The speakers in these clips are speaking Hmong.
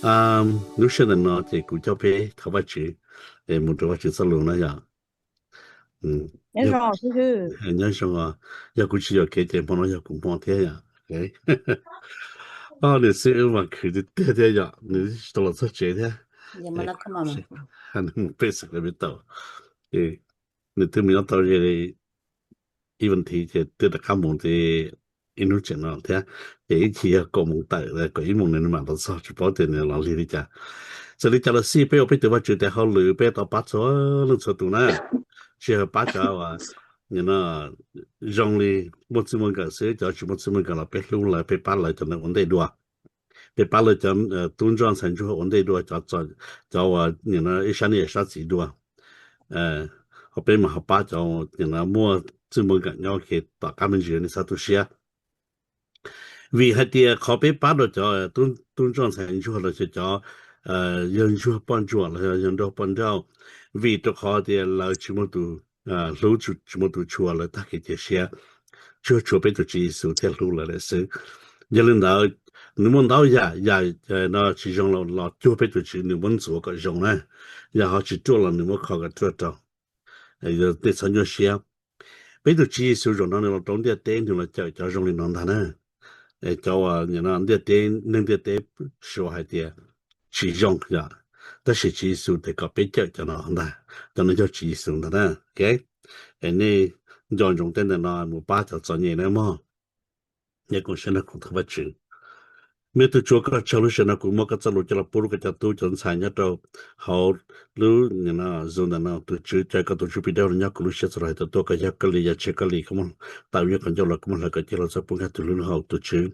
Lub sij hawm ntawm no ces kuv coj peb thov Vajtswv, mus rau Vajtswv txoj lus na yom. Nyob zoo, yog kuv tsis yuam kev ces hmo no yog kuv hmo thiab yom. Nws xwb wb mas khwv tiag tiag thiab yom, nws tsis tau los txog tsev thiab. Nws mus peb xeem la peb tau. Nws twb mus nyob tau ib vas thiv ces twb rov qab mus ib hnub tseem no thiab. Ces ib chim yog kaum moos tawm, kaum ib moos nws mam los txog, tsis paub tias nws los lig li cas. Txawm li cas los xij peb ua peb tus Vajtswv tes hauj lwm peb tau pab txhua leej txhua tus na. Tsis hais pab cov zoo li muaj txij muaj nkawm xwb, cov tsis muaj txij muaj nkawm los peb hlub lawv, peb pab lawv cov ntawd ua ntej dua. Peb pab lawv cov tub ntsoj ntxhais ntsuag ua ntej dua, cov uas ib sab niam sab txiv dua. Ho peb mam ho pab cov muaj txij muaj nkawm nyob ke tom qab me ntsis nej txhob tu siab. Vim hais tias qhov peb pab rau cov tub ntsoj ntxhais ntsuag los cov yawg ntsuag poj ntsuam los yog nraug poj nrauj, vim rau qhov tias lawv tsis muaj tus hlub, tsis muaj tus tshua, lawv tag kev cia siab, tsuas tshuav peb tus Tswv Yexus thiaj hlub lawv lawm xwb. Yog li ntawd, nws muaj ntau yam, yam no tsis zoo los cuag peb tus Tswv, nws muab ntxuav kom zoo na. Yam ho tsis ruaj los nws muab kho kom ruaj rau. Nej txhob nyuaj siab. Peb tus Tswv Yexus zaum no nws los rau ntiaj teb, nws los cawm cov zoo li no ntag na. Cov uas ntiaj teb, neeg ntiaj teb suav hais tias tsis zoo yom, tab sis Tswv Yexus tias kom peb cawm cov no ntag. Cov no yog Tswv Yexus ntag na. Es nej nco ntsoov tej ntawm no mus pab cov txom nyem na mog. Nyab koom siab nrog kuv thov Vajtswv. Me tub tsuav koj tsaug lub sij hawm no kuv muab koj txoj lus coj los pub rau koj cov tub cov ntxhais nyob rau hauv lub zoo ntawm no. Tus Tswv, caw koj tus Ntsuj Plig Dawb Huv los nyob kuv lub siab txhua lub hais tau tuaj, koj yog koj li, yog tsis koj li koj muab tawm nyob qhov ncauj los koj muab hlawv kom ciaj los txog pub nkag tus hlwb lub hauv. Tus Tswv,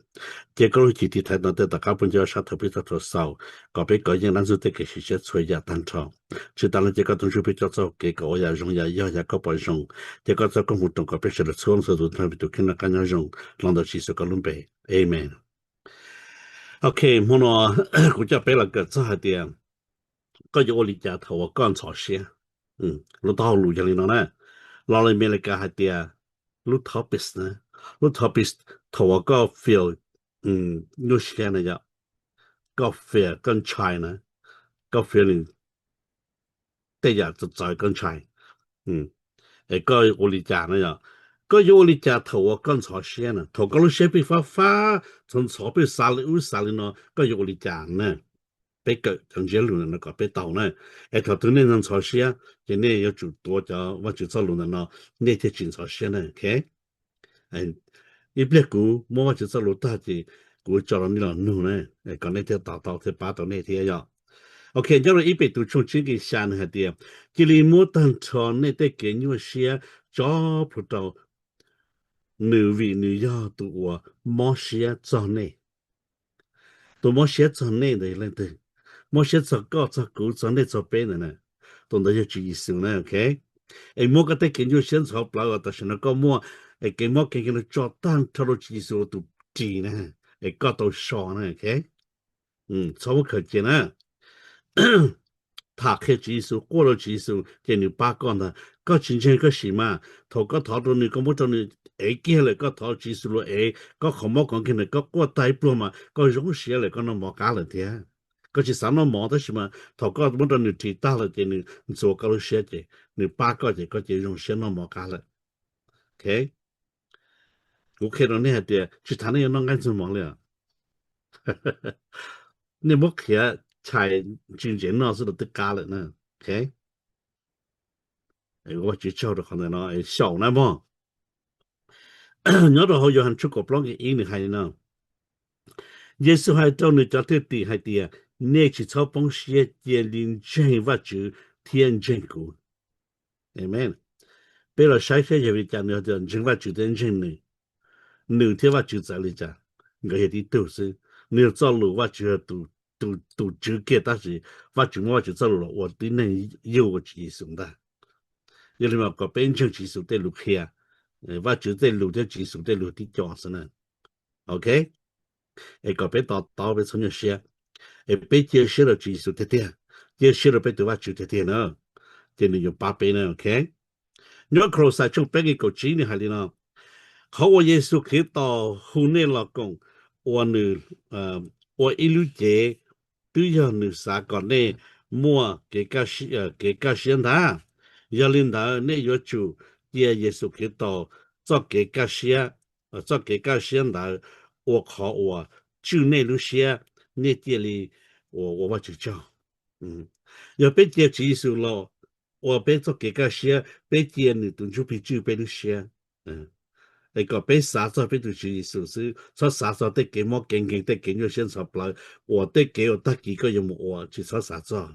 cia koj lub hwj chim tiv thaiv no tej tom qab pub nco sab thaum pib txog thaum xaus, kom peb kov yeej dab ntxwg tej kev sim siab txhua yam tag nrho. Tsis tas no cia koj tus Ntsuj Plig coj txoj kev kom ua yam zoo yam yog yam koj pom zoo. Cia koj txoj koob hmoov roos kom peb sawv daws txhua leej txhua tus nrog peb tus kheej noj qab nyob zoo, los ntawm Tswv Yexus koj lub npe. Amen. Ok, hmo no kuv coj peb los kawm txog hais tias koj yuav ua li cas thaum uas koj ntxhov siab. Lub taub hau lus yog li no na. Los li Amelikas hais tias lub topic na, lub topic thaum uas koj feel nyuaj siab na yom, koj feel koj ntshai na, koj feeling tej yam txawv txawv koj ntshai, es koj ua li cas na yom? Koj yuav ua li cas thaum uas koj ntxhov siab na, thaum koj lub siab pheej fab fab ntxhov ntxhov, pheej xav li ub xav li no, koj yuav ua li cas na? Peb kawm cov ntsiab lus no kom peb tau na. Es thaum twg nej ntxhov siab ces nej yuav tsum tuav cov Vajtswv txoj lus ntawm no, nej thiaj tsis ntxhov siab na. Ib pliag kuv muab Vajtswv txoj lus tag ces kuv tso rau nej los nug na, kom nej thiaj to taub thiaj pab tau nej thiab yom. Ok, nyob rau ib Petus tshooj tsib nqe xya nws hais tias, cia li muab tag nrho nej tej kev nyuaj siab tso plhuav rau nws, vim nws yog tus uas mob siab txog nej. Tus mob siab txog nej ntawd yog leej twg? Mob siab txog koj, txog kuv, txog nej, txog peb ntawd na. Tus ntawd yog Tswv Yexus na, ok. Es muab koj tej kev nyuaj siab ntxhov plawv uas tam sim no koj muaj, es kev mob kev nkeeg no tso tag nrho rau Tswv Yexus ua tus ris na, es koj tau so na, ok. Txhob muab khaws cia na. Tham qhia Tswv Yexus, quaj rau Tswv Yexus ces nws pab koj ntag. Koj tsis ntseeg koj sim mas, thaum koj thov rau nws, koj muab rau nws ev kiag lawm, koj thov Tswv Yexus los ev koj qhov mob qhov nkeeg ntawd, koj quaj tag ib pluag mas koj zoo siab lawm, koj noj mov qab lawm thiab. Koj tsis xav noj mov tab sis mas thaum koj muab rau nws ris tag lawm ces nws ntxuav koj lub siab ces nws pab koj ces koj cia zoo siab noj mov qab lawm. Ok. Kuv qhia rau nej hais tias tsis tas nej yuav noj nqaij ntxuag mov li os, nej muab qhiav chais ntsis ntsev noj xwb los twb qab lawm na. Ok. Ua Vajtswv tsaug rau qhov ntawm no, xyaum na mog. Nyob rau hauv Yauhas tshooj kaum plaub nqe ib nws hais li no: Yexus hais rau nws cov thwj tim hais tias, nej tsis txhob poob siab, cia li ntseeg Vajtswv thiab ntseeg kuv. Amen. Peb los saib saib yog vim li cas nws tias ntseeg Vajtswv thiab ntseeg nws. Nws thiab Vajtswv txawv li cas? Nkawd yog tib tug xwb. Nws yog txoj lus, Vajtswv yog tus tswv kiag, tab sis Vajtswv muab Vajtswv txoj lus los ua tib neeg yug ua Tswv Yexus ntag. Yog li mas kom peb ntseeg Tswv Yexus tej lus qhia. Vajtswv tej lus thiab Tswv Yexus tej lus tib co xwb na. Ok. Es kom peb to taub, peb txhob nyuaj siab, es peb cia siab rau Tswv Yexus tiag tiag, cia siab rau peb tus Vajtswv tiag tiag na, ces nws yuav pab peb na, ok. Nyob Kolauxais tshooj peb nqe kaum tsib nws hais li no: Qhov uas Yexus Khetos hu nej los koom ua nws, ua ib lub cev twb yog nws xav kom nej muaj kev kaj siab ntag. Yog li ntawd nej yuav tsum cia Yexus Khetos txoj kev kaj siab, txoj kev kaj siab ntawd ua qhov uas tswj nej lub siab, nej thiaj li ua Vajtswv tsaug. Yog peb cia Tswv Yexus los ua peb txoj kev kaj siab, peb cia nws tus Ntsuj Plig tswj peb lub siab. Es kom peb xav txog peb tus Tswv Yexus xwb, txhob xav txog tej kev mob kev nkeeg, tej kev nyuaj siab ntxhov plawv, uas tej kev uas tag kis koj yuav mus ua, tsis txhob xav txog,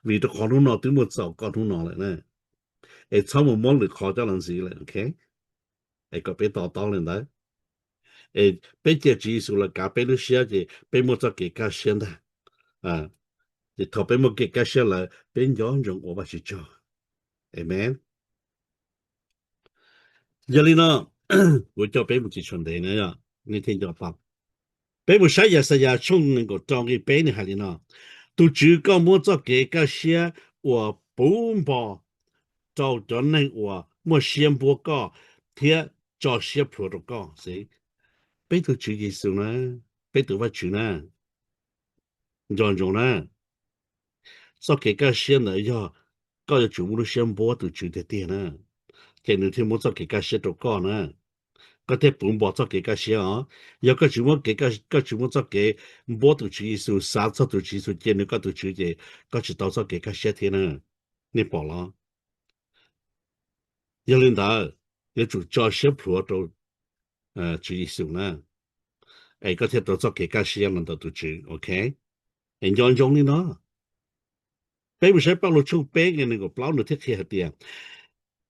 vim rau qhov hnub no twb muaj txaus koj hnub no lawm na. Es txhob mus muab lwm qhov coj los ntxiv lawm, ok? Es kom peb to taub li ntawd. Es peb cia Tswv Yexus los kav peb lub siab ces peb muaj txoj kev kaj siab ntag. Ces thaum peb muaj kev kaj siab lawm, peb nco ntsoov ua Vajtswv tsaug. Amen. Yog li no, kuv coj peb mus tsis tshua ntev na, nej thiaj nco tau. Peb mus saib Yaxayas tshooj nees nkaum rau nqe peb, nws hais li no: Tus Tswv, koj muab txoj kev kaj siab uas puv npo rau cov neeg uas muaj siab npuab koj thiab tso siab plhuav rau koj xwb. Peb tus Tswv Yexus na, peb tus Vajtswv na, nco ntsoov na, txoj kev kaj siab ntawd yog koj yuav tsum muaj lub siab npuab tus Tswv tiag tiag na, ces nws thiaj muab txoj kev kaj siab rau koj na. Koj thiaj puv npo txoj kev kaj siab os. Yog koj tsis muab kev, koj tsis muab txoj kev npuab tus Tswv Yexus, xav txog tus Tswv Yexus, cia nws koj tus Tswv, ces koj tsis tau txoj kev kaj siab thiab na. Nej pom los? Yog li ntawd, yuav tsum tso siab plhuav rau Tswv Yexus na, es koj thiaj tau txoj kev kaj siab los ntawm tus Tswv, ok? Es nco ntsoov li no. Peb mus saib Paj Lug tshooj peb nqe nees nkaum plaub, nws thiaj qhia hais tias,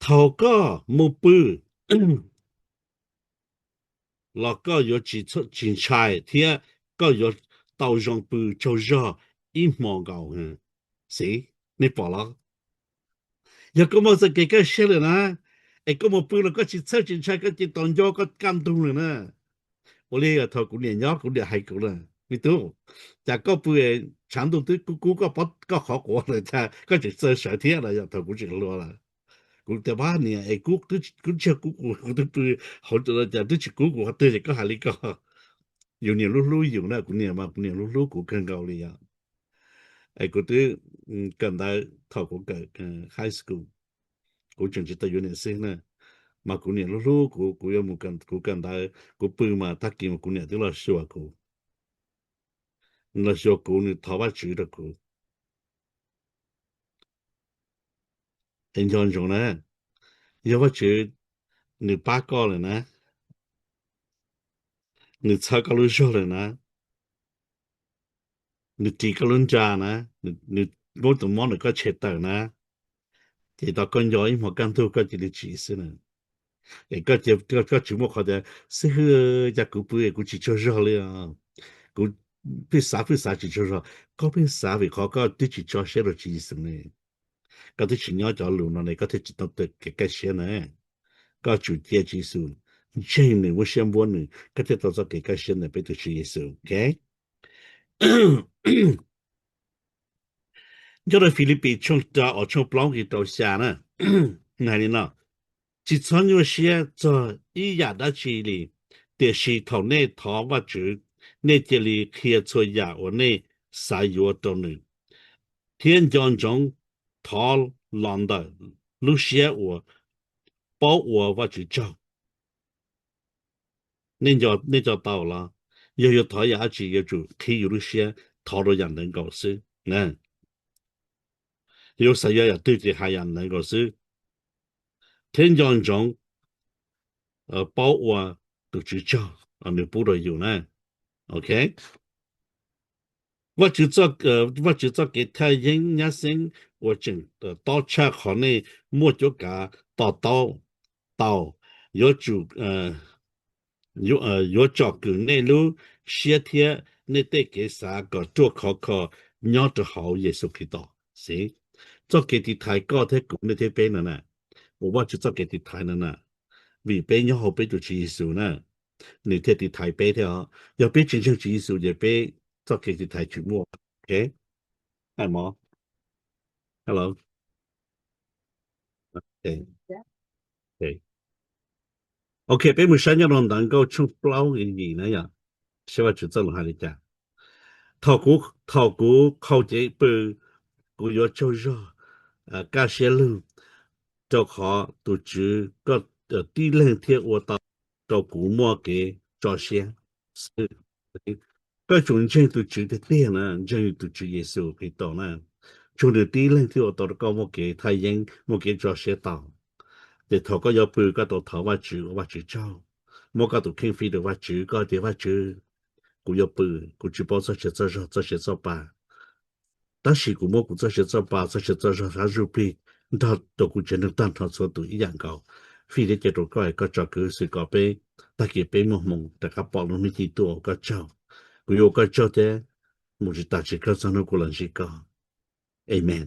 thaum koj mus pw los koj yuav tsis ntshai thiab koj yuav tau zoo pw tsaug zog ib hmo nkaus. Xij, nej pom los? Yog koj muaj txoj kev kaj siab lawm na, es koj mus pw los koj tsis txhawj tsis ntshai, koj cia li tau nco koj kaj ntug lawm na. Ua li thaum kuv niam nyob, kuv niam hais kuv na, me tub, cas koj pw tshav ntuj twb kub kub koj pob koj qhov quav lawm, cas koj tseem txawj sawv thiab no? Yog thaum kuv tseem hluas lawm, kuv tias, pab niam, es kub, kub tsiaj kub kuv, kuv twb pw hauv, cas twb tsis kub kuv qhov twg es koj hais li ko. Yus niam hlub hlub yus na, kuv niam mas kuv niam hlub hlub kuv kawg nkaus li os. Es kuv twb kawm ntawv thaum kuv kawm high school, kuv tseem tsis tau yuav niam xwb na, mas kuv niam hlub hlub kuv, kuv yuav mus, kuv kawm ntawv kuv pw mas tag kis mas kuv niam twb los xyuas kuv, los xyuas kuv, nws thov Vajtswv rau kuv. Es nco ntsoov na, yog Vajtswv nws pab koj lawm na, nws txhawb koj lub zog lawm na, nws ris koj lub nra na, nws muab tus mob ntawm koj tshem tawm na, ces tau koj nco ib hmo kaj ntug koj cia li tsim xwb na. Es koj tsis muaj qhov tias, xib hwb, cas kuv pw kuv tsis tsaug zog li os, kuv pheej xav pheej xav tsis tsaug zog. Koj pheej xav vim qhov koj twb tsis tso siab rau Tswv Yexus ne. Koj twb tsis nyob cov lus no ne, koj thiaj tsis tau txoj kev kaj siab na. Koj tsum cia Tswv Yexus, ntseeg nws, muab siab npuab nws, koj thiaj tau txoj kev kaj siab ntawm peb tus Tswv Yexus, ok? Nyob rau Filipis tshooj rau, tshooj plaub nqe rau xya na, nws hais li no: Tsis txhob nyuaj siab txog ib yam dab tsi li, tiam sis thaum nej thov Vajtswv, nej cia li qhia txhua yam uas nej xav yuav rau nws, thiab nco ntsoov thov los ntawm lub siab uas paub ua Vajtswv tsaug. Nej nco tau los? Yog yuav thov yam dab tsi yuav tsum qhib yus lub siab thov rau yam ntawd nkaus xwb na. Yuav xav yuav yam twg ces hais yam ntawd nkaus xwb, thiab nco ntsoov paub ua tus Tswv tsaug nws pub rau yus na. Ok. Vajtswv txoj kev thaj yeeb nyab xeeb uas tseem tob tshaj qhov nej muaj cuab kav to taub tau, yuav tsum, yuav tsom kwm nej lub siab thiab nej tej kev xav kom ruaj khov kho nyob rau hauv Yexus Khetos. Xij, txoj kev tiv thaiv koj thiab kuv, nej thiab peb no na, uas Vajtswv txoj kev tiv thaiv no na, vim peb nyob hauv peb tus Tswv Yexus na, nws thiaj tiv thaiv peb thiab os. Yog peb tsis ntseeg Tswv Yexus ces peb txoj kev tiv thaiv tsis muaj. Ok, hello. Ok, peb mus saib nyob rau ntawv Nkauj tshooj plaub nqe yim na yom, saib Vajtswv txoj lus hais li cas. Thaum kuv Thaum kuv qhau cev pw, kuv yuav tsaug zog kaj siab lug, rau qhov tus Tswv koj tib leeg thiaj ua tau rau kuv muaj kev tso siab xwb. Koj tsum ntseeg tus Tswv tiag tiag na, ntseeg tus Tswv Yexus Khetos na, tsuas nws tib leeg thiaj ua tau rau koj muaj kev thaj yeeb, muaj kev tso siab tau. Ces thaum koj yuav pw koj tau thov Vajtswv, ua Vajtswv tsaug, muab koj tus kheej fij rau Vajtswv, koj tias, Vajtswv, kuv yuav pw, kuv tsis paub txoj siab txoj zog, txoj siab txoj pa, tab sis kuv muab kuv txoj siab txoj pa, txoj siab txoj zog, sab zuj plig nrog rau kuv tsev neeg tag nrho txhua tus ib yam nkaus fij thiab cia rau koj, koj tso kwv xwv kom peb tag kis peb muaj hmoo rov qab pom lub hnub ci tuaj ua koj tsaug. Kuv yuav ua koj tsaug thiab mus tsis tas tsis kawg txog hnub kuv los ntsib koj. Amen.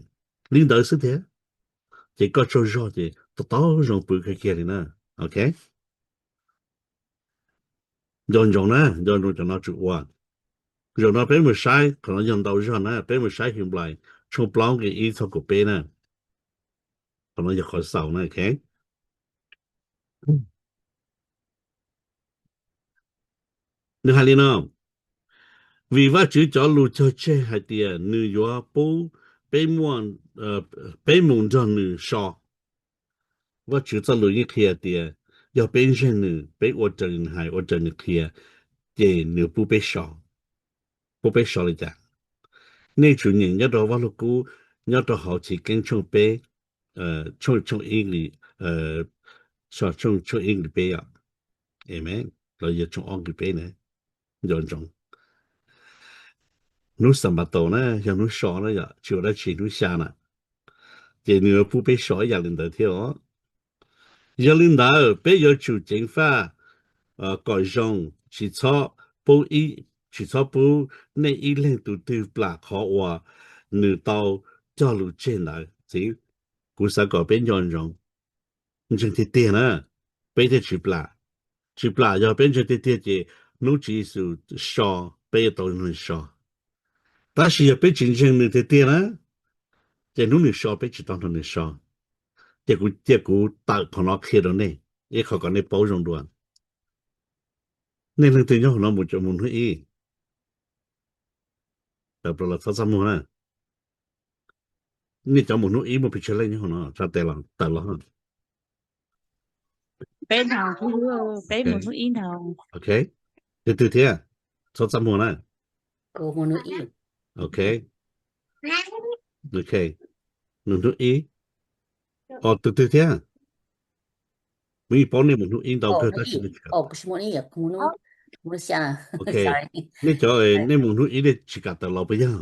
Li ntawd xwb thiab, ces koj tsaug zog ces tau tau zoo pw kawg kiag li na. Ok, nco ntsoov na, nco ntsoov cov no tsum ua. Zaum no peb mus saib, qhov no yog ntau zog na, peb mus saib Henplais tshooj plaub nqe ib txog kaum peb na. Qhov no yog qhov xaus na, ok. Nws hais li no, vim Vajtswv cov lus cog tseg hais tias nws yuav pub peb muaj, peb mus nrog nws so. Vajtswv txoj lus yeej qhia tias yog peb ntseeg nws, peb ua raws li nws hais, ua raws nws qhia, ces nws pub peb so. Pub peb so li cas? Nej tsum nyeem nyob rau Vaj Lug Kub, nyob rau hauv Chiv Keeb tshooj peb, tshooj, tshooj ib nqe, tshooj, tshooj ib nqe peb os. Amen. Los yog tshooj ob nqe peb na. Nco ntsoov, hnub Xanpataus na yog hnub so na yom, tsis ua dab tsi hnub xya na, ces nws yuav pub peb so ib yam li ntawd thiab os. Yog li ntawd peb yuav tsum ceev faj kom zoo, tsis txhob pub, tsis txhob pub nej ib leeg tus twg plam qhov uas nws tau cog lus tseg ntawd. Txiv, kuv xav kom peb nco ntsoov, ntseeg tiag tiag na, peb thiaj tsis plam. Tsis plam, yog peb ntseeg tiag tiag ces hnub Tswv Yexus so, peb yuav tau nrog nws so. Tab sis yog peb tsis ntseeg nws tiag tiag na, ces hnub nws so peb tsis tau nrog nws so. Ces kuv cia kuv tawm qhov no qhia rau nej ib qho kom nej paub zoo dua. Nej leej twg nyob hauv no mus cov mus hnub ib? Tawm plaws los txhob txaj muag na. Nej cov mus hnub ib muaj pes tsawg leej nyob hauv no, tsa tes los tawm los. Peb ntag, peb mus hnub ib ntag. Ok, tus twg thiab? Txhob txaj muag na. Ok, ok, nws hnub ib. Os, tus twg thiab? Kuv yeej paub nej mus hnub ib ntau kawg tab sis, ok, nej cov nej mus hnub ib nej tsis kam tawm los puas yog?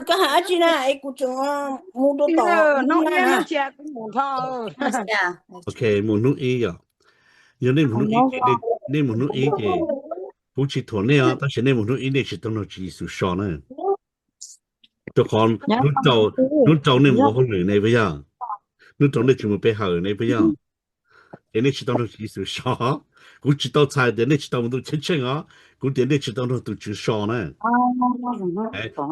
Koj hais dab tsi na es kuv tseem mus dua tom. Ok, mus hnub ib yom. Yog nej mus hnub ib ces nej mus hnub ib ces kuv tsis thuam nej os, tab sis nej mus hnub ib nej tsis tau nrog Tswv Yexus so na. Rau qhov hnub rau nej mus ua hauj lwm ne puas yog? Hnub rau nej tsis mus pe hawm ne puas yog? Ces nej tsis tau nrog Tswv Yexus so. Kuv tsis tau txhais tias nej tsis tau mus ntuj ceeb tsheej os, kuv tias nej tsis tau nrog tus Tswv so na.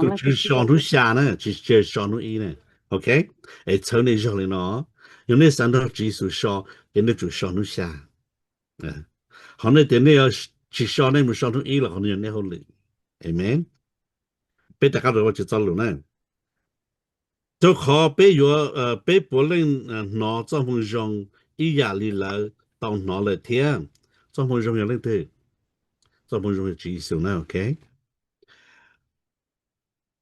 Tus Tswv so hnub xya na, tsis so hnub ib na. Ok, es txhawb nej zog li no, yog nej xav nrog Tswv Yexus so, ces nej tsum so hnub xya. Qhov nej tias nej tsis so, nej mus so hnub ib los qhov no yog nej hauj lwm. Amen. Peb rov qab rau Vajtswv txoj lus na. Rau qhov peb yuav, peb puav leej hnov txoj moo zoo ib yam li lawv tau hnov lawm thiab. Txoj moo zoo yog leej twg? Txoj moo zoo yog Tswv Yexus na, ok.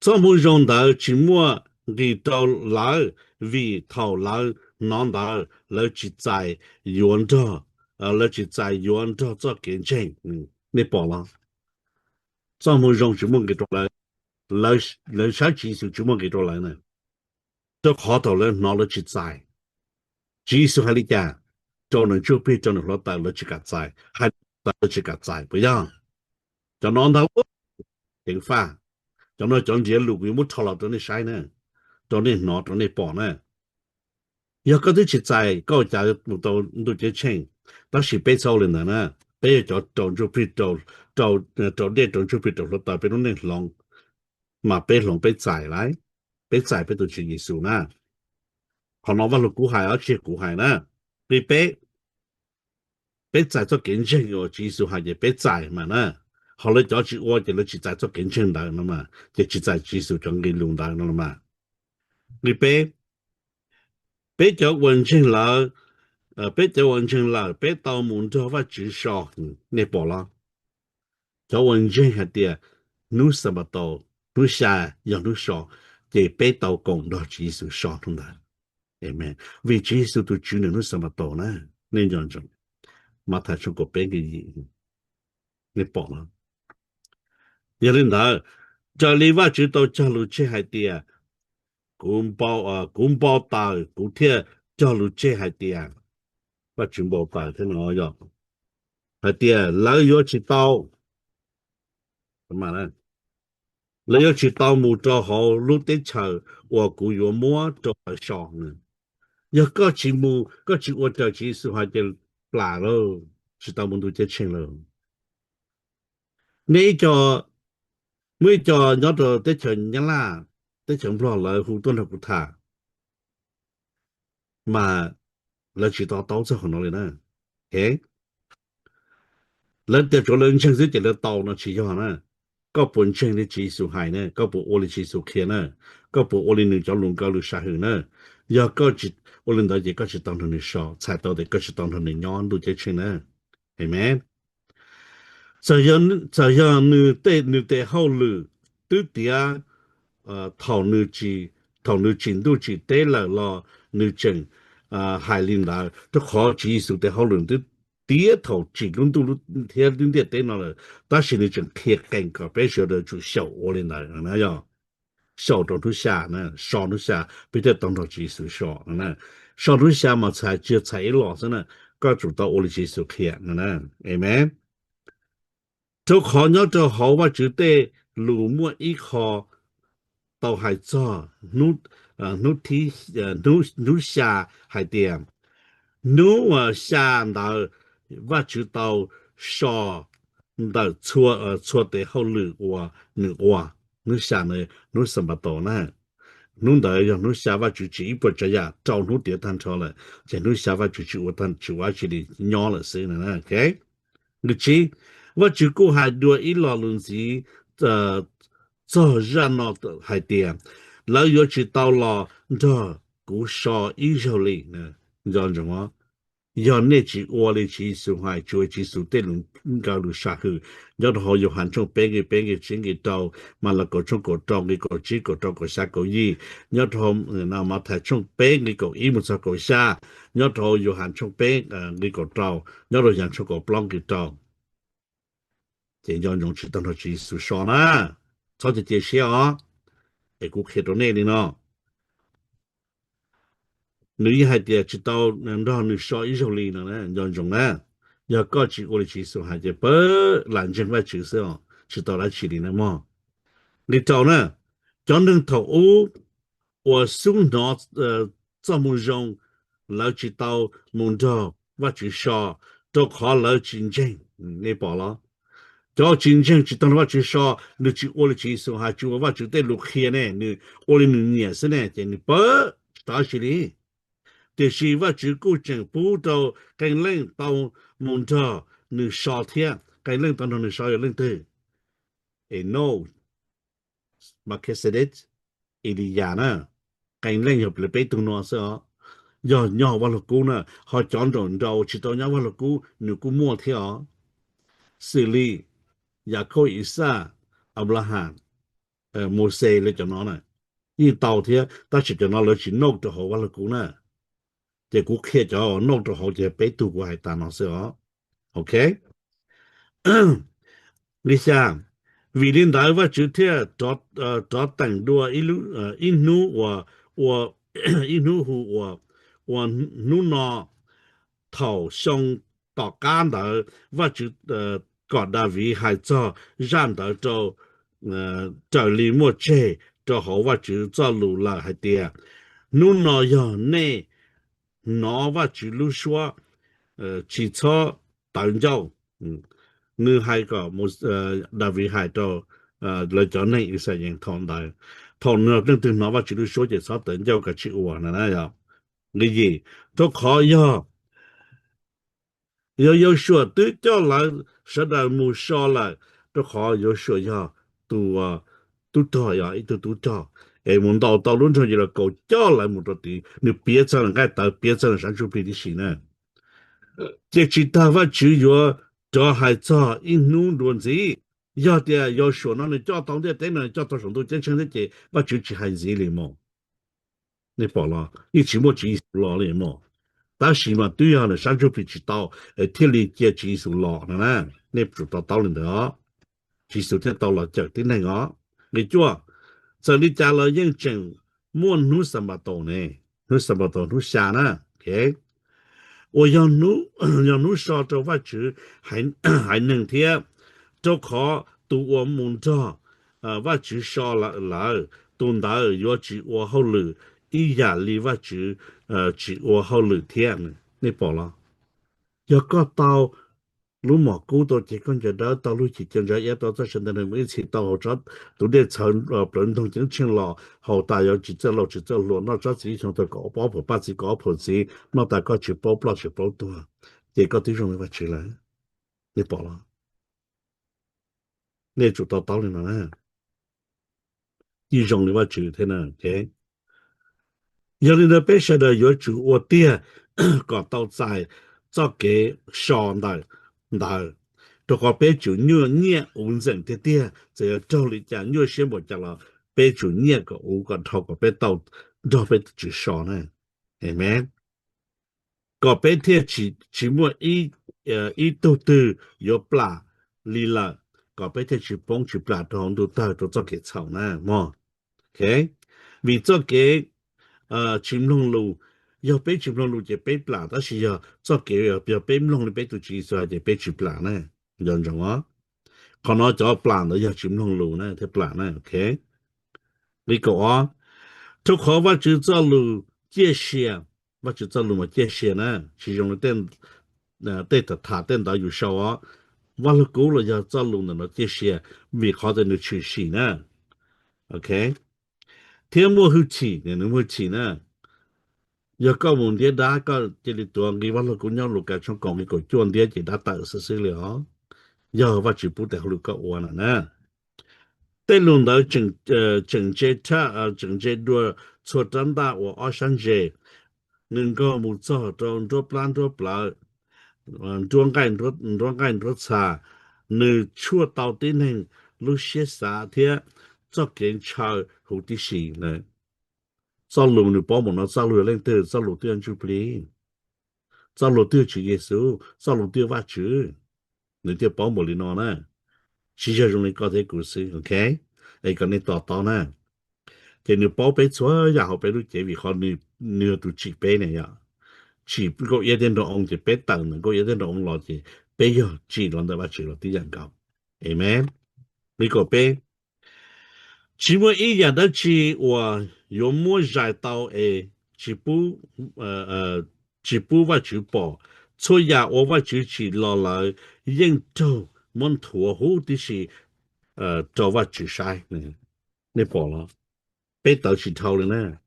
Txoj moo zoo ntawd tsis muaj nqis rau lawv, vim thaum lawv hnov ntawd lawv tsis txais yuav nrog, lawv tsis txais yuav nrog txoj kev ntseeg. Nej pom los? Txoj moo zoo tsis muaj nqis rau lawv, lawv saib Tswv Yexus tsis muaj nqis rau lawv na. Rau qhov thaum lawv hnov lawv tsis txais. Tswv Yexus hais li cas rau nws ntsuj plig, rau nws hluav taws lawv tsis kam txais, hais lawv tsis kam txais puas yog? Cov no ntag, ceev faj. Cov no cov ntsiav lus kuv yuav muab rho los rau nej saib na, rau nej hnov, rau nej pom na. Yog koj twb tsis txais, koj ua cas mus tau ntuj ceeb tsheej? Tab sis peb txhob ua li ntawd na. Peb yog cov raus ntsuj plig, raus dej, raus ntsuj plig, raus hluav taws, peb lub neej hloov, mas peb hloov peb txais lauj, peb txais peb tus Tswv Yexus na. Qhov no Vaj Lug Kub hais os, tsis yog kuv hais na. Nqe peb, peb txais txoj kev ntseeg uas Tswv Yexus hais ces peb txais mas na. Ho lawv cov tsis ua ces lawv tsis txais txoj kev ntseeg ntawd no mas, ces tsis txais Tswv Yexus cov nqe lus ntawd no los mas. Nqe peb, peb cov uas ntseeg lawm, peb cov uas ntseeg lawm peb tau mus nrog Vajtswv so, nej pom los? Cov uas ntseeg hais tias hnub Xanpataus, hnub xya yog hnub so, ces peb tau koom nrog Tswv Yexus so hnub ntawd. Amen. Vim Tswv Yexus tus Tswv nws hnub Xanpataus na, nej nco ntsoov. Mathais tshooj kaum peb nqe yim, nej pom los? Yog li ntawd, raws li Vajtswv tau cog lus tseg hais tias, kuv npau, kuv npau taws kuv thiaj cog lus tseg hais tias, Vajtswv npau taws thiab no yog hais tias lawv yuav tsis tau, lawv yuav tsis tau mus rau hauv lub teb chaws uas kuv yuav muab rau lawv so. Yog koj tsis mus, koj tsis ua raws Tswv Yexus hais ces plam lauj, tsis tau mus ntuj ceeb tsheej lauj. Nej ib co, muaj ib co nyob rau teb chaws Nyab Laj, teb chaws Nplog lawv hu tuaj nrog kuv tham, mas lawv tsis to taub txog qhov no li na. Lawv tias tsuav lawv ntseeg xwb ces lawv tau no tsis yog na. Koj puas ntseeg li Tswv Yexus hais na? Koj puas ua li Tswv Yexus qhia na? Koj puas ua li nws cov lus nkauj lus sam hwm na? Yog koj tsis ua li ntawd ces koj tsis tau nrog nws so, txhais tau tias koj tsis tau nrog nws nyob ntuj ceeb tsheej na. Amen. Txawm yog nws tej, nws tes hauj lwm twb tiav thaum nws tsim ntuj tsim teb lawm los nws tseem hais li ntawd, rau qhov Tswv Yexus tes hauj lwm twb tiav thaum tsim lub ntuj thiab lub ntiaj teb no lawm, tab sis nws tseem qhia qees kom peb sawv daws tsum xyaum ua li ntawd na. Yog xyaum rau hnub xya na, so hnub xya peb thiaj tau nrog Tswv Yexus so na. So hnub xya mas txhais, tsis txhais ib los xwb na, koj tsum tau ua li Tswv Yexus qhia na. Amen. Rau qhov nyob rau hauv Vajtswv tej lus muaj ib qho tau hais txog hnub, hnub, hnub xya hais tias, hnub xya ntawd Vajtswv tau so ntawm txhua tes hauj lwm uas nws ua. Hnub xya ntawd hnub Xanpataus na. Hnub ntawd yog hnub xya Vajtswv tsim ib puas tsav yam rau hnub tiav tag nrho lawm, ces hnub xya Vajtswv tsis ua, tsis ua dab tsi li, nyob lawm xwb na. Nqe tsib, Vajtswv kuj hais dua ib lo lus ntxiv txog zaj no hais tias, lawv yuav tsis tau los nrog kuv so ib zaug li. Nco ntsoov, yog nej tsis ua li Tswv Yexus hais, tsis ua Tswv Yexus tej lus nkauj lus sam hwm nyob rau hauv Yauhas tshooj peb nqe peb nqe tsib nqe rau, Malakaus tshooj kaum rau nqe kaum tsib kaum rau kaum xya kaum yim, nyob rau Mathais tshooj peb nqe kaum ib mus txog kaum xya, nyob rau Yauhas tshooj peb nqe kaum rau, nyob rau Yauhas tshooj kaum plaub nqe rau. Ces nco ntsoov tsis tau nrog Tswv Yexus so na. Txhob cia cia siab os. Es kuv qhia rau nej li no, nws yeej hais tias tsis tau nrog nws so ib zaug li no, nco ntsoov na. Yog koj tsis ua li Tswv Yexus hais ces pab lam ntseeg Vajtswv xwb os, tsis tau dab tsi li na mog. Nqe rau na, cov neeg thaum ub uas xub hnov txoj moo zoo, lawv tsis tau mus nrog Vajtswv so, rau qhov lawv tsis ntseeg. Nej pom los? Cov tsis ntseeg tsis tau nrog Vajtswv so, nws tsis ua li Tswv Yexus hais, tsis ua Vajtswv tej lus qhia ne, nws ua li nws nyiam xwb ne, ces nws pab tsis tau dab tsi li. Tiam sis Vajtswv kuj tseem pub rau qee leej tau mus nrog nws so thiab. Qee leej tau nrog nws so yog leej twg? Enauj, Mekhixedes, Eliyas na. Qee leej yog li peb tug no xwb os, yog nyob hauv vaj lug kub na. Ho cov nraum nraud tsis tau nyob vaj lug kub nws kuj muaj thiab os, xws li Yakhauj, Ixaj, Anplahas, Mauxes li cov no na, yeej tau thiab, tab sis cov no lawv tsis nauj rau hauv vaj lug kub na. Ces kuv qhia cov nauj rau hauv ces peb tug kuv hais tas no xwb os. Ok. Nqe xya, vim li ntawd Vajtswv thiaj rov teem dua ib hnub uas, ib hnub hu ua, ua hnub no. Thaum xyoo tom qab ntawd Vajtswv kom Daviv hais txog zaj ntawd rau, raws li muaj tseg rau hauv Vajtswv txoj lus lawm hais tias, hnub no yog nej hnov Vajtswv lub suab, tsis txhob tawv ncauj. Nws hais kom Daviv hais rau lawv cov neeg Yixalayees thaum ntawd, thaum leej twg hnov Vajtswv lub suab ces txhob tawv ncauj, kav tsij ua no na. Nqe yim, rau qhov yog, yog Yausuas twb coj lawv sawv daws mus so lawm, rau qhov Yausuas yog tus tub rog, yog ib tug tub rog, es mus ntaus tau lub nroog Yelaukaus coj lawv mus rau tid, nws piav txog nws nqaij tawv, piav txog nws sab ntsuj plig tib si na. Ces tsis tas Vajtswv yuav rov hais txog ib hnub dua ntxiv. Yog tias Yausuas no nws coj tau ntiaj teb no, nws coj tau saum ntuj ceeb tsheej thiab ces Vajtswv tsis hais ntxiv li mus. Nej pom los yeej tsis muaj Tswv Yexus los li mus, tab sis mas twb yog nws sab ntsuj plig tsis tau es thiaj li cia Tswv Yexus los no na. Nej tsum to taub li ntawd os, Tswv Yexus thiaj tau los cawm tib neeg os. Nqe cuaj, txawm li cas los yeej tseem muaj hnub Xanpataus ne, hnub Xanpataus hnub xya na, uas yog hnub so rau Vajtswv haiv neeg thiab, rau qhov tus uas mus nrog Vajtswv so lawm, tus ntawd yuav tsis ua hauj lwm ib yam li Vajtswv tsis ua hauj lwm thiab. Nej pom los? Yog koj tau lub mom kub tau ces koj nco dawb, tau lub cim cov ntsa iab, tau txoj saw nta mus ib txhis, tau haus tsob tus dej txhawv plawv ntoog ceeb tsheej los haus tas yuav tsis txawj laus tsis txawj hluas, noj tsob txiv xyoo tau kaum ob phav paj txiv kaum ob phav txiv, noj tas koj tsis paub ploj tsis paub tuag, ces koj twb zoo li Vajtswv lawm. Nej pom los? Nej tsum to taub li no na. Yeej zoo li Vajtswv thiab na. Yog li ntawd peb sawv daws yuav tsum ua tiag kom tau txais txoj kev so ntawm ntawd, rau qhov peb tsum nyuaj nyiaj uv ntxeem tiag tiag, txawm yog raug li cas nyuaj siab npaum cas los peb tsum nyiaj kom uv kom dhau kom peb tau nrog peb tus Tswv so na. Amen. Kom peb thiaj tsis muaj ib tug twg yuav plam li lawm, kom peb thiaj tsis poob tsis plam rau hauv ntuj tawg rau txoj kev txhaum na mog. Vim txoj kev tsis mloog lus, yog peb tsis mloog lus ces peb plam, tab sis yog txoj kev yog peb mloog li peb tus Tswv Yexus hais ces peb tsis plam na. Nco ntsoov os, qhov no cov plam ntawd yog tsis mloog lus na thiaj plam na. Nqe kaum ob, rau qhov Vajtswv txoj lus ciaj sia, Vajtswv txoj lus mas ciaj sia na, tsis zoo li tej tham tej ntawd yus sau os. Vaj Lug Kub los yog txoj lus ntawm no ciaj sia, vim qhov tias nws tshwm sim na, thiab muaj hwj chim, nws muaj hwj chim na. Yog koj mus ntiab dab, koj cia li tuav nqi Vaj Lug Kub nyob Lukas tshooj kaum nqi kaum cuaj ntiab ces dab tawm xwb xwb li os. Yog Vajtswv pub tes hauj lwm koj ua na na. Tej lus ntawd tseem ntse, tseem ntse dua txhua rab ntaj uas ob sab ntse. Nws nkaug mus txog rau nruab plab nruab plawv, nruab nqaij nruab txha. Nws tshuaj tau tib neeg lub siab xav thiab txoj kev ntshaw huv tib si. Txoj lus nws paub npaum no, txoj lus yog leej twg? Txoj lus twb yog ntsuj plig, txoj lus twb yog Tswv Yexus, txoj lus twb yog Vajtswv. Nws thiaj paub npaum li no na, tsis yog zoo li koj thiab kuv xwb, ok? Es kom nej to taub na. Ces nws paub peb txhua yam hauv peb lub cev, vim qhov nws yog tus tsim peb ne yom. Tsim Nkauj Iab thiab Nraug Oo ces peb tawm ntawm Nkauj Iab thiab Nraug Oo los ces peb yog tsim los ntawm Vajtswv los tib yam nkaus. Amen. Nqe kaum peb, tsis muaj ib yam dab tsi uas yuav muab zais tau es tsis pub Vajtswv pom. Txhua yam uas Vajtswv tsim los lawm yeej raug muab nthuav huv tib si rau Vajtswv saib. Nej pom los? Peb tawv tsis dhau li na.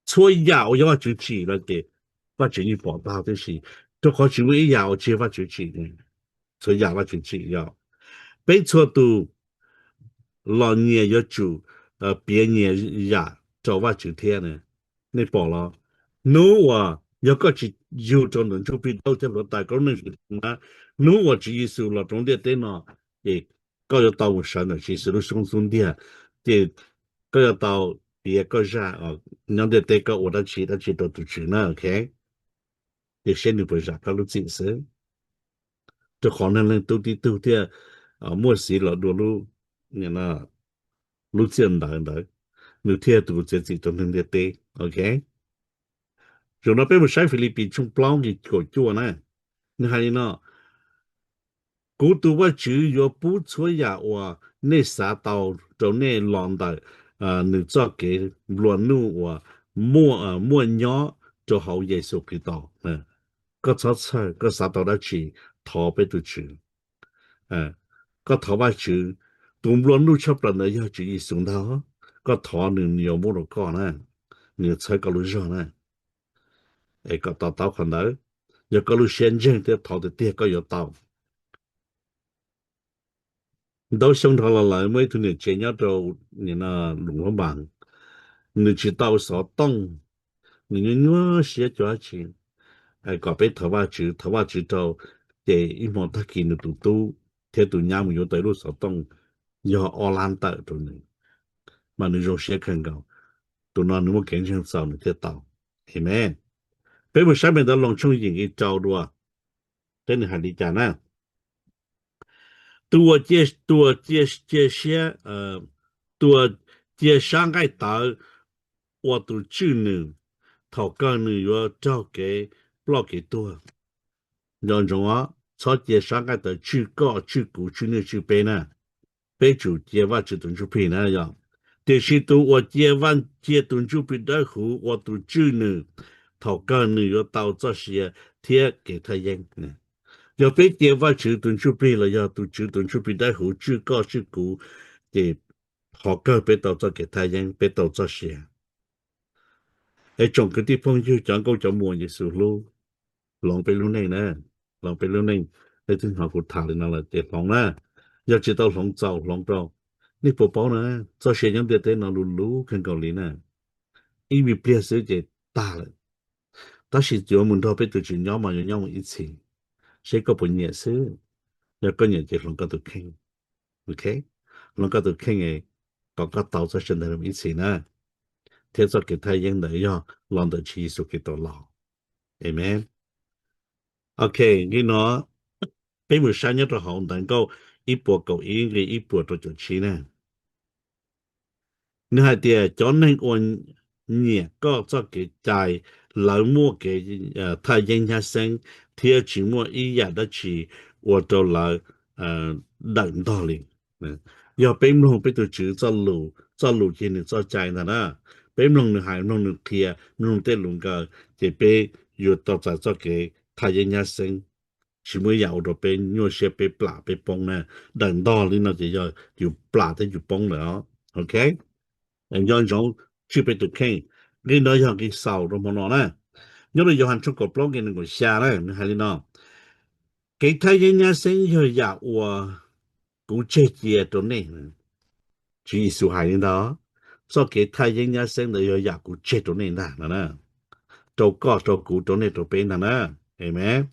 Txhua yam uas yog Vajtswv tsim los ces Vajtswv yeej pom tag tib si, rau qhov tsis muaj ib yam uas tsis yog Vajtswv tsim. Txhua yam Vajtswv tsim yog. Peb txhua tus los nyias yuav tsum piav nyias yam rau Vajtswv thiab. Nej pom los? Hnub uas yog koj tsis yug rau ntawm ntsuj plig dawb thiab hluav taws, koj lub neej tsis tau na, hnub uas Tswv Yexus los rau ntiaj teb no, ces koj yuav tau mus sawv ntawm Tswv Yexus lub xyoob xub ntiag, ces koj yuav tau piav koj zaj nyob ntiaj teb koj ua dab tsi dab tsi rau tus Tswv na, ok? Ces seb nws puas zam koj lub txim xwb. Rau qhov neeg leej tub tib tug thiaj muaj xiv los dua lub txiaj ntawv ntawd, nws thiaj yog tus txiav txim rau neeg ntiaj teb, ok? Zaum no peb mus saib Filipis tshooj plaub nqe kaum cuaj na. Nws hais li no: Kuv tus Vajtswv yuav pub txhua yam uas nej xav tau rau nej los ntawm nws txoj kev nplua nuj uas muaj nyob rau hauv Yexus Khetos. Koj txhob txhawj, koj xav tau dab tsi, thov peb tus Tswv. Koj thov Vajtswv, tus nplua nuj tshaj plaws ntawd yog Tswv Yexus ntag. Koj thov nws, nws yuav muab rau koj na, nws yuav txhawb koj lub zog na. Es kom to taub qhov ntawd, yog koj lub siab ntseeg thiab thov tiag tiag koj yuav tau. Ntau xyoo dhau los lawm muaj ib tug niam tsev nyob rau Luam Huab Npas, nws tsis tau xov tooj, nws nyuaj nyuaj siab cuag dab tsi kom peb thov Vajtswv, thov Vajtswv rau, ces ib hmo tag kis nws tus tub thiab tus nyab mus yuav tau ib lub xov tooj yog ob lab ntawm rau nws, mas nws zoo siab kawg nkaus. Tus no nws muaj kev ntseeg txaus nws thiaj tau. Amen. Peb mus saib npe ntawv Loos tshooj yim nqe rau dua, peb nws hais li cas na. Tus uas cia, tus uas cia, cia siab, tus uas cia sab nqaij tawv ua tus tswj nws, thaum kawg nws yuav raug kev ploj kev tuag. Nco ntsoov os, txhob cia sab nqaij tawv tswj koj, tswj kuv, tswj nej, tswj peb na. Peb tsum cia Vajtswv tus Ntsuj Plig na yog. Tiam sis tus uas cia, cia tus Ntsuj Plig Dawb Huv ua tus tswj nws, thaum kawg nws yuav tau txoj sia thiab kev thaj yeeb. Yog peb cia Vajtswv tus Ntsuj Plig los yog tus Tswv tus Ntsuj Plig Dawb Huv tswj koj tswj kuv, ces qhov kawg peb tau txoj kev thaj yeeb, peb tau txoj sia. Es tsoom kwv tij phooj ywg, cov nkauj cov muam Yexus hlub, hloov peb lub neej na, hloov peb lub neej. Leej twg hnov kuv tham li no lawm ces hloov na. Yog tsis tau hloov, txaus hloov rau. Nej puas paub na, txoj sia nyob ntiaj teb no luv luv kawg nkaus li na. Ib me pliag xwb ces tag lawm. Tab sis yuav mus nrog peb tus Tswv nyob mas yuav nyob mus ib txhis. Seb koj puas nyiam xwb. Yog koj nyiam ces hloov koj tus kheej. Ok, hloov koj tus kheej kom koj tau txoj sia ntawd mus ib txhis na. Thiab txoj kev thaj yeeb ntawd yog los ntawm Tswv Yexus Khetos los. Amen. Ok, nqe no peb mus saib nyob rau hauv Ntawv Nkauj ib puas kaum ib nqe ib puas rau caum tsib na. Nws hais tias cov neeg uas nyiam koj txoj kev cai, lawv muaj kev thaj yeeb nyab xeeb thiab tsis muaj ib yam dab tsi ua rau lawv dawm ntog li. Yog peb mloog peb tus Tswv txoj lus, txoj lus ces nws txoj cai ntag na. Peb mloog nws hais, mloog nws qhia, mloog tej lus nkawd, ces peb yuav tau txais txoj kev thaj yeeb nyab xeeb, tsis muaj ib yam ua rau peb nyuaj siab, peb plam peb poob na. Dawm ntog li no ces yog yus plam thiab yus poob lawm os. Ok, nco ntsoov tswj peb tus kheej. Nqe no yog nqe xaus rau hmo no na. Nyob rau Yauhas tshooj kaum plaub nqe nees nkaum xya na, nws hais li no: Kev thaj yeeb nyab xeeb yog yam uas kuv tseg cia rau nej. Tswv Yexus hais li ntawd, txoj kev thaj yeeb nyab xeeb ntawd yog yam kuv tseg rau nej ntag no na, rau koj rau kuv rau nej rau peb ntag na. Amen.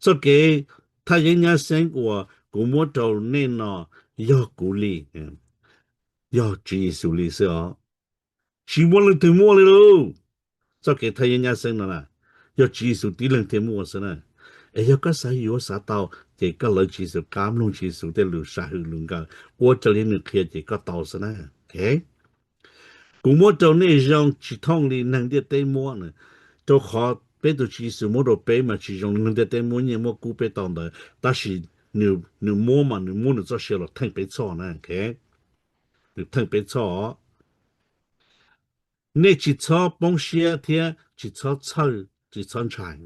Txoj kev thaj yeeb nyab xeeb uas kuv muab rau nej no yog kuv li, yog Tswv Yexus li xwb os. Tsis muaj leej twg muaj li lauj. Txoj kev thaj yeeb nyab xeeb no na, yog Tswv Yexus tib leeg thiaj muaj xwb na. Es yog koj xav yuav xav tau, ces koj lawv Tswv Yexus qab, mloog Tswv Yexus tej lus, sam hwm lus nkawd, ua raws li nws qhia ces koj tau xwb na. Kuv muab rau nej zoo tsis thooj li neeg ntiaj teb muab na, rau qhov peb tus Tswv Yexus muab rau peb mas tsis zoo li neeg ntiaj teb muab nyiaj muab kub peb tau ntawd, tab sis nws muab mas nws muab nws txoj sia los theej peb txhoj na. Nws theej peb txhoj. Nej tsis txhob poob siab thiab tsis txhob txhawj, tsis txhob ntshai,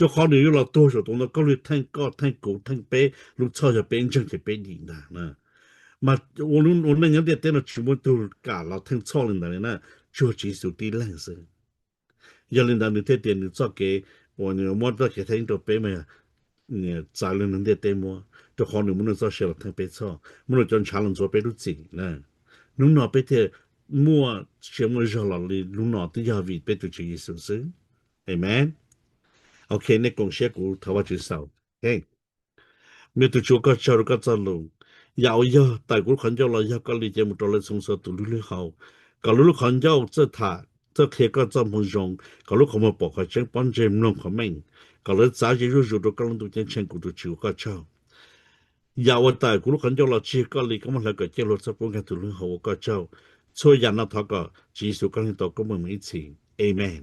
rau qhov nws yuav los tuag saum tus ntoo khaub lig theej koj theej kuv theej peb lub txhoj, yog peb ntseeg ces peb dim ntag. Mas ua neej nyob ntiaj teb no tsis muaj tug kam los theej txhoj li ntawd li na, tsuas Tswv Yexus tib leeg xwb. Yog li ntawd nws thiaj tias nws txoj kev uas nws muab txoj kev thaj yeeb rau peb mas txawv li neeg ntiaj teb muab, rau qhov nws muab nws txoj sia los theej peb txhoj, muab nws cov ntshav los ntxuav peb lub txim na. Hnub no peb thiaj muaj sia muaj zog los li hnub no twb yog vim peb tus Tswv Yexus xwb. Amen. Ok, nej koom siab kuv thov Vajtswv xaus. Me tus Tswv, koj tsaug rau koj txoj lus. Yam uas yog tawm kuv lub qhov ncauj los yog koj li cev mus rau lawv txhua txhua tus lub hlwb hau, kom lub lub qhov ncauj txawj tham, txawj qhia koj txoj moo zoo, kom lub qhov muag pom qhov tseeb, pob ntseg mloog qhov meej, kom lawv txav ze zuj zus rau koj lub ntuj ceeb tsheej, kuv tus Tswv ua koj tsaug. Yam uas tawm kuv lub qhov ncauj los tsis yog koj li, koj muab hlawv kom ciaj luag txog pub nkag tus hlwb hau, ua koj tsaug. Txhua yam no thov kom Tswv Yexus koj leej tau koob meej mus ib txhis. Amen.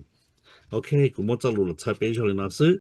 Ok, kuv muab txoj lus los txhawb peb zog li no xwb.